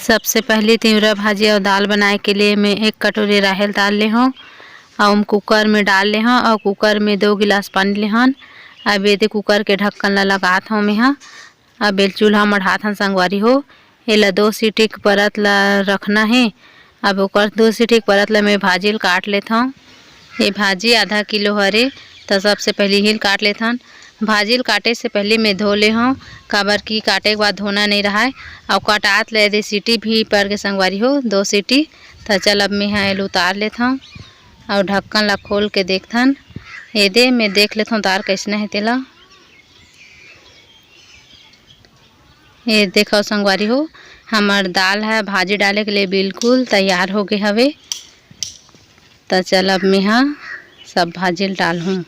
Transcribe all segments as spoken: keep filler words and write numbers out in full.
सबसे पहली तिंवरा भाजी अउ दाल बनाए के लिए मैं एक कटोरी राहेर दाल ले हौं, अउ ओम कुकर में डाल ले हौं, अउ कुकर में दो गिलास पानी ले हन। अब एदे कुकर के ढक्कन ला लगात हौं मेहा। अब एल चूल्हा मढ़ात हन संगवारी हो, एला दो सीटी के परत ला रखना हे। अब ओकर दो सीटी के परत ला मैं भाजी ल काट लेथौं। ये भाजी आधा किलो हरे, त सबसे पहली हिल काट लेथन। भाजी ल काटे से पहली मैं धो ले हौं, काबर कि काटे के बाद धोना नहीं रहाय। अउ कटात ले दे सीटी भी पर के संगवारी हो, दो सीटी। त चल अब मैं हा एल उतार लेथौं अउ ढक्कन ला खोल के देखथन। एदे मैं देख लेथौं दार कैसना हे तेला। ये देखो संगवारी हो, हमर दाल ह भाजी डाले के लिए बिल्कुल तैयार हो गे हवे। त चल अब मेहा सब भाजी ल डालहूँ।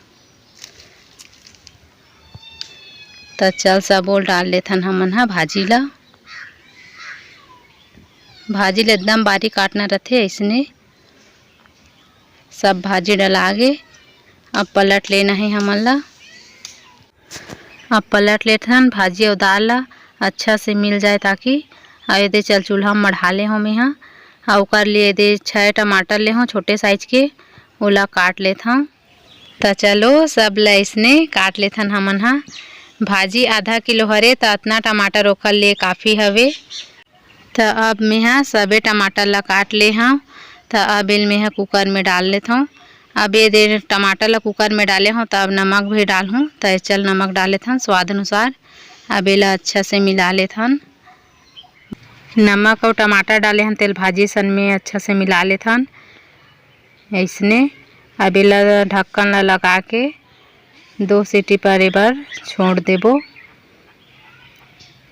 त चल सबो ल डाल लेथन हमन ह भाजी ला। भाजी ल एकदम बारीक काटना रथे, अइसने सब भाजी डला गे। अब पलट लेना हे हमन ला। अब पलट लेथन भाजी अउ दाल ला अच्छा से मिल जाए ताकि। अउ एदे चल चूल्हा म मढ़ा ले हौं मेहा। अउ ओकर लिए एदे छै टमाटर ले हौं छोटे साइज के, ओला काट लेथन। त चलो सब ला अइसने काट लेथन हमन हा। भाजी आधा किलो हरे त अतना टमाटर ओकर लिए काफ़ी हवे। त अब मेहा सबे टमाटर ला काट ले हौं। त अब एल मेहा कुकर में डाल लेथौं। अब एदे टमाटर ला कुकर में डाले हौं त अब नमक भी डालहूँ। त चल नमक डाल लेथन स्वाद अनुसार। अब एला अच्छा से मिला लेथन। नमक अउ टमाटर डाले हन तेल भाजी सन में अच्छा से मिला लेथन। अइसने अब एला ढक्कन ला लगा के दो सीटी परे बर छोड़ देबो।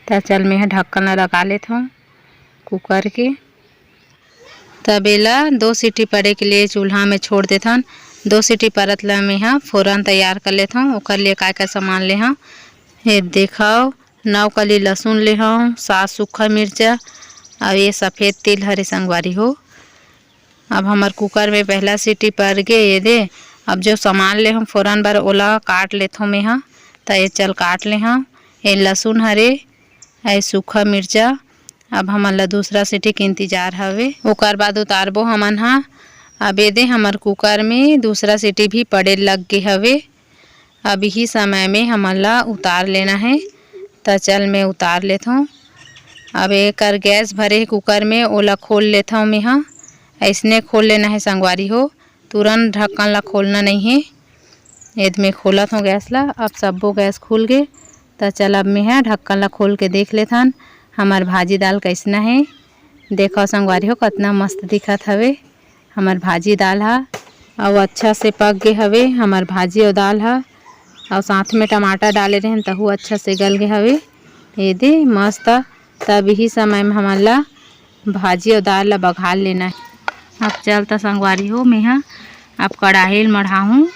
त चल मेहा ढक्कन ला लगा लेथौं कुकर के। तब एला दो सीटी पड़े के लिए चूल्हा में छोड़ देथन। दो सीटी परत ला मेहा फोरन तैयार कर लेथौं। ओकर लिए काय-काय सामान ले हौं, ये देखव, नौ कली लहसुन ले हौं, सात सूखा मिर्चा अउ ये सफेद तिल हरे संगवारी हो। अब हमर कुकर में पहला सीटी पर गे, एदे अब जो सामान ले हौं फोरन बर ओला काट लेथौं मेहा। त ये चल काट ले हौं, ये लहसुन हरे, ये सूखा मिर्चा। अब हमन ला दूसरा सीटी के इंतजार हवे, ओकर बाद उतारबो हमन हा। अब एदे हमर कुकर में दूसरा सीटी भी पड़े लग गे हवे। अब इही समय में हमन ला उतार लेना हे। त चल मैं उतार लेथौं। अब एकर गैस भरे हे कुकर में, ओला खोल लेथौं मेहा। अइसने खोल लेना हे संगवारी हो, तुरंत ढक्कन ला खोलना नहीं हे। एद में खोलत हौं गैस ला। अब सब्बो गैस खुल गे। त चल अब मेहा ढक्कन ला खोल के देख लेथन हमर भाजी दाल कइसना हे। देखव संगवारी हो कतना मस्त दिखत हवे हमर भाजी दाल हा। अउ अच्छा से पक गे हवे हमर भाजी अउ दाल हा। अउ साथ में टमाटर डाले रहेन तहू अच्छा से गल गे हवे। एदे मस्त। तब इही समय में हमन ला भाजी अउ दाल ला बघार लेना हे। अब चल त संगवारी हो, मेहा अब कड़ाही ल मढ़ाहूँ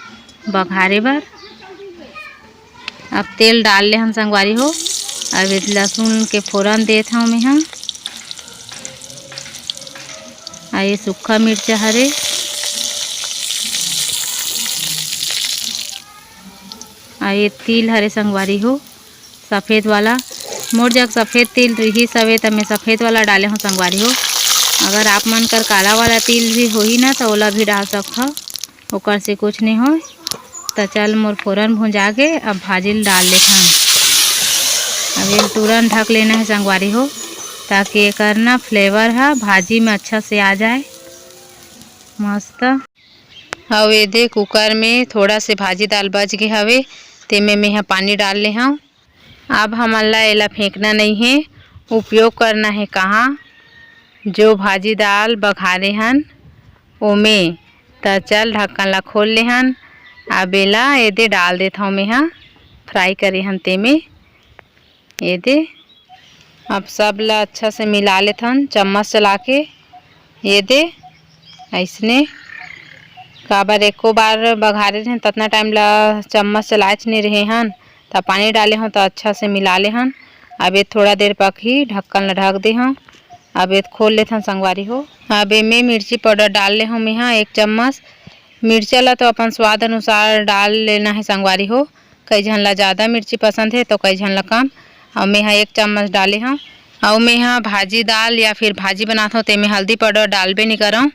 बघारे बर। अब तेल डाल ले हन संगवारी हो। अब ए लहसुन के फोरन देत हौं मेहा। आ ये सूखा मिर्चा हरे, आ ये तिल हरे संगवारी हो, सफेद वाला। मोर जग सफेद तिल रिहिस हवे, त मैं सफेद वाला डाले हौं संगवारी हो। अगर आप मन कर काला वाला तिल भी होही ना, त ओला भी डाल सकथव, ओकर से कुछ नहीं होय। त चल, मोर फोरन भुंजा गे, अब भाजी ल डाल लेथन। अब एल तुरंत ढक लेना हे संगवारी हो, ताकि एकर ना फ्लेवर ह भाजी में अच्छा से आ जाए। मस्त। अउ एदे कुकर में थोड़ा से भाजी दाल बच गे हवे, तेमे मेंहा पानी डाल ले हंव। अब हमन ला एला फेंकना नइ हे, उपयोग करना हे कहाँ, जो भाजी दाल बघारे हन ओमे। त चल, ढक्कन ला खोल ले हन। अब एला एदे डाल देथंव मेंहा, फ्राई करे हन तेमे। एदे अब सब ला अच्छा से मिला लेथन चम्मच चला के। एदे अइसने, काबर एको बार बघारे रहेन, ततना टाइम ला चम्मच चलाएच नइ रहे हन, त पानी डाले हंव त अच्छा से मिला ले हन। अब ए थोड़ा देर पकही, ढक्कन ला ढक दे हंव। अब ए खोल लेथन संगवारी हो। अब एमे मिर्ची पाउडर डाल ले हंव मेंहा एक चम्मच। मिर्चा ला तो अपन स्वाद अनुसार डाल लेना हे संगवारी हो। कई झन ला जादा मिर्ची पसंद हे, तो कई झन ला कम। अउ मेंहा एक चम्मच डाले हंव। अउ मेंहा भाजी दाल या फिर भाजी बनाथव, तेमे हल्दी पाउडर डालबे नइ करंव।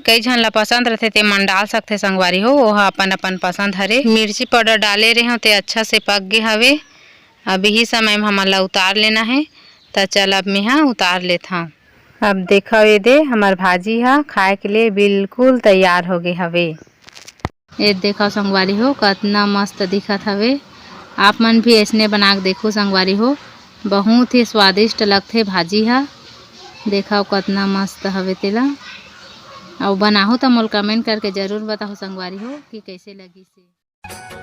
कई झन ला पसंद रथे, ते मन डाल सकथे संगवारी हो, ओहा अपन अपन पसंद हरे। मिर्ची पाउडर डाले रेहेंव, ते अच्छा से पक गे हवे। अब इही समय म हमन ला उतार लेना हे। त चल, अब मेंहा उतार लेथंव। अब देखव, ये दे हमर भाजी ह खाए के लिए बिल्कुल तैयार हो गे हवे। ये देखव संगवारी हो, कतना मस्त दिखत हवे। आप मन भी अइसने बना के देखो संगवारी हो, बहुत ही स्वादिष्ट लगथे भाजी ह। देखव कतना मस्त हवे तेला। अउ बनाहू त मोला comment करके जरूर बताहू संगवारी हो कि कइसे लगिस हे।